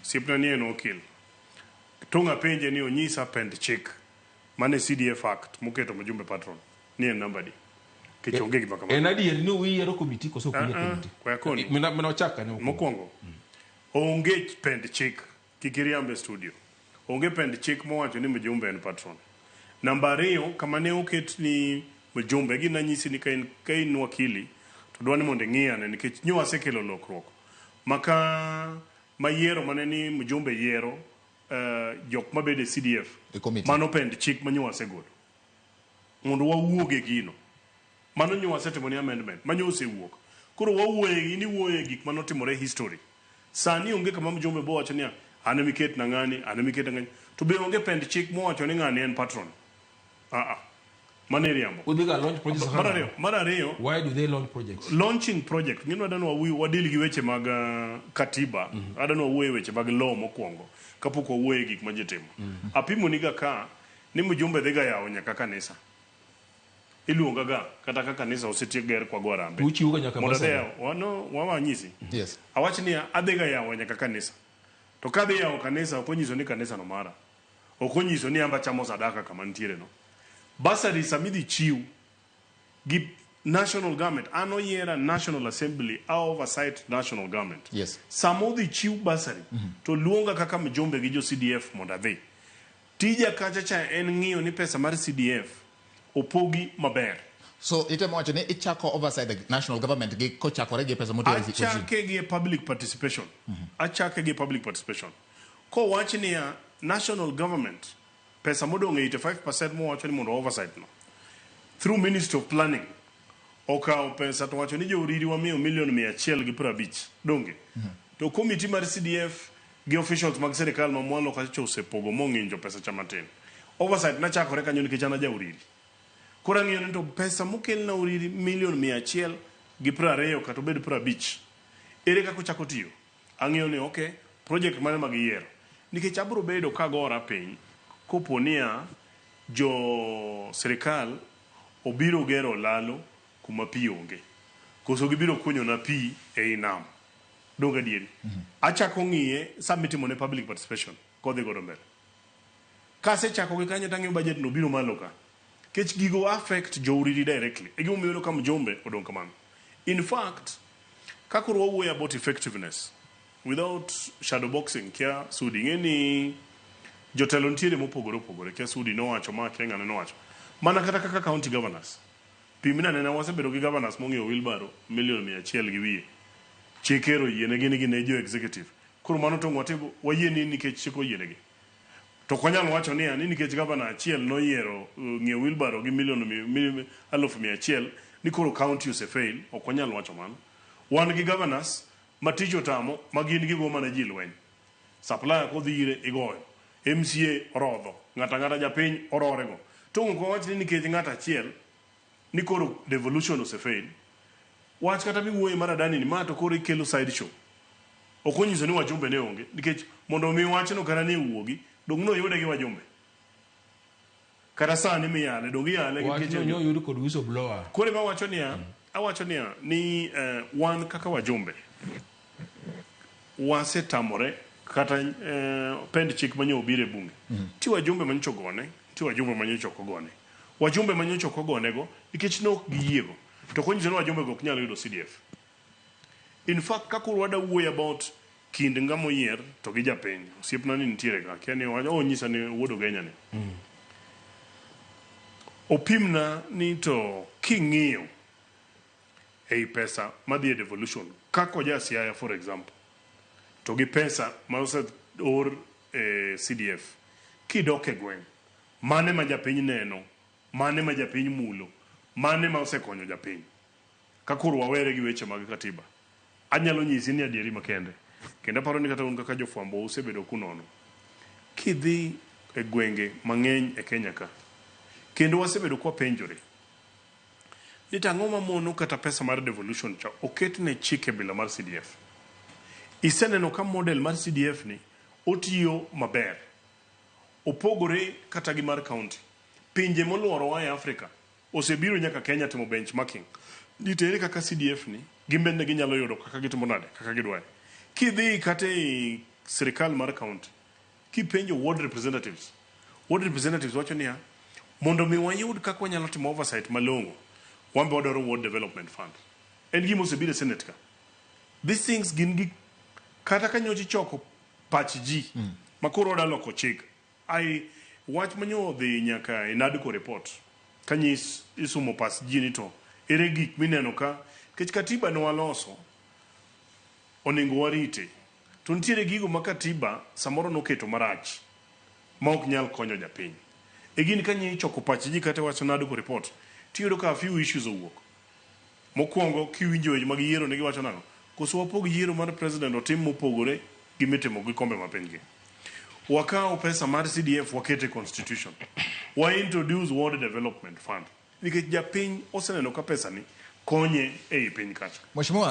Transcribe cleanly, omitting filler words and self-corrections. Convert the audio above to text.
Osiepna ni en okil. Tong' apenje ni onyisa pend chik mane CDF Act moketo mjumbe patron ni en namba di. Nikech onge gima kamano. En adier ni uyiero komiti koso ok uyier Ah, ah, komiti? we akoni. Mina ochak kanyo mokwongo. Mokwongo, onge pend chik kik iriamb e studio. Onge pend chik mowacho ni mjumbe en patron. Namba ariyo, kama ne oket ni mjumbe, gin anyisi ni ka in wakili to dwa ni mondo ing'i ane nikech nyo wasekelo lokruok. Maka mayiero mane ni mjumbe yiero jok mabedo e CDF E committee. mano pend chik ma nyo wasegolo mondo wawuog e gino. Mano nyo wasetimo ni amendment, manyo osewuok. Koro wawuoye, in iwuoye e gik manotimore e history. Sani onge kama mjumbe bo wacho niya, an ema iketna ng'ani, an ema iketna ng'ani. To be onge pend chik mowacho ni ng'ani en patron. Ah ah. Mano iriambo. Udhi ga launch projects Mar ariyo, mar ariyo, Why do they launch projects? Launching project, ng'eni wadwa ni wadil gi weche mag katiba, adwa ni wawuoye weche mag law mokwongo kapok wawuoye gik ma ji timo. Apimo ni ga ka ni mjumbe dhi ga yawo nyaka kanisa. Iluonga ga kata ka kanisa osetiek ger kwa go harambee. Uchiwo ga nyaka Mondo adhi bursary. yaw, wano wawanyisi. Yes. Awach niya, adhi ga yawo nyaka kanisa. To kadhi yawo kanisa ok onyiso ni kanisa no mara. Ok onyiso ni amba chamo sadaka kama nitiere no. Bursary sama idhi chiw gi national government, an oyiera National Assembly, a oversight national government. Sama odhi chiw bursary, to luonga kaka mjumbe gi jo CDF mondo adhi. Tija kacha cha en ng'iyo ni pesa mar CDF opogi maber. So itemo wacho ni ichako oversight the national government gi kochakore gi pesa moter e Achake gi public participation. Achake gi public participation. Kowach niya national government pesa modong' 85% mowacho ni mondo oversight no through Ministry of Planning okawo pesa to wacho ni jo Uriri wamiyo milion 150 donge. To committee mar CDF gi officials mag sirikal ma mwalo kacha osepogo mong'injo pesa cha matin. Oversight nachakore kanyo nikech an aja Uriri. Koro ang'iyo ni to pesa mokelna Uriri milion 120 kata obed 50 ere kaka ochako tiyo? Ang'iyo ni okay, project mane ma giyiero? Nikech abiro bedo kagora piny kopo niya jo sirikal obiro gero olalo kuma pi onge. Koso gibiro kunyona pi ei nam. Donge adieri? Achako ng'iye sama itimone public participation kodhi godo mbele. Kasechako gi kanyo tang'iyo budget no biro malo ka. Kech gigo affect jo Uriri directly. E gimomiyo iyudo ka mjumbe odong' kamano. In fact, ka koro wawuoyo about effectiveness without shadow boxing kia Sudi ing'e ni jotelo nitiere mopogore opogore kia Sudi nowacho ma kia ng'ane nowacho. Mana kata kaka county governors. Pimna anena wasebedo gi governors mong'iewo wheelbarrow milion 100 gi wiye. Chik ero oyienegi ni gin e jo executive. Koro mano tong' watego wayie ni nikech chik oyienegi. To ok wanyal wacho niya ni nikech gavana achiel noyiero ng'iewo wheelbarrow gi milion 100,000 ni koro county ose fail, ok wanyal wacho mano. Wan gi governors ma tich otamo ma gin gigo mana ji lweny. Supplier kodhi ire igoyo, MCA orodho, ng'ato ang'ata japiny ororego. To ok wawach ni nikech ng'ato achiel ni koro devolution ose fail. Wach kata miwuoye mar Adani ni ma to koro ikelo side show. Ok onyiso ni wajumbe ne onge nikech mondo mi wachno kata ne wuogi dong' noyude gi wajumbe. Kata sani miyale dong' iyale gi Wachno nikech nyo oyud kod whistleblower. Koro ema awacho niya, awacho niya ni wan kaka wajumbe wasetamore kata pend chik manyo obiro e bunge. Nitie wajumbe manyocha ogone, nitie wajumbe manyocha ok ogone. Wajumbe manyocha ok ogonego nikech ne ok giyiego. To ok onyiso ni wajumbe go ok nyal yudo CDF. In fact, ka koro wada wuoyo about kind ng'ama oyier to gi japiny, osiepna ni nitiere ka, akia ni onyisa ni wuod Ugenya ni. Opimna ni to king'iyo ei pesa madhi e devolution, kaka oja Siaya for example, to gi pesa ma oseor e CDF, kidok e gweng', mane ma japiny neno, mane ma japiny mulo, mane ma osekonyo japiny. Ka koro wawere gi weche mag katiba, anyalo nyisi ni adieri makende, kendo aparo ni kata un kaka jofwambo usebedo kunono. Kidhi e gwenge mang'eny e Kenya ka, kendo wasebedo kwapenjore ni to ang'o mamono kata pesa mar devolution cha oketne chike bila mar CDF. Iseneno ka model mar CDF ni otiyo maber. Opogore kata gi mar county. Pinje moluorowa e Africa osebiro nyaka Kenya timo benchmarking. Ni to ere kaka CDF ni gin bende ginyalo yudo kaka gitimo nade, kaka gidware. Kidhi kata e sirikal mar county kipenjo ward representatives, ward representatives wacho niya, mondo mi wayud kaka wanyalo timo oversight malong'o, wan be wadwaro ward development fund. En gima osebiro e senate ka. These things gin gi kata ka nyocha ichoko pach ji makoro wadwa loko chik ai wach manyo odhi nyaka e NADCO report kanyis isumo pach ji ni to ere gik mineno ka nikech katiba ne waloso onego warite to nitiere gigo ma katiba samoro noketo marach ma ok nyal konyo japiny e gin ka nyi choko pach ji kata wacho NADCO report tiyudo ka a few issues owuok. Mokwongo kiwinjo weche mag yiero ne giwacho nang'o? Koso wapog yiero mar president otim mopogore gi mitimo gi kombe ma piny gi. Wakaw pesa mar CDF waket e constitution. Wa introduce ward development fund. Nikech japiny oseneno ka pesa ni konye ei piny kacha. Mheshimiwa.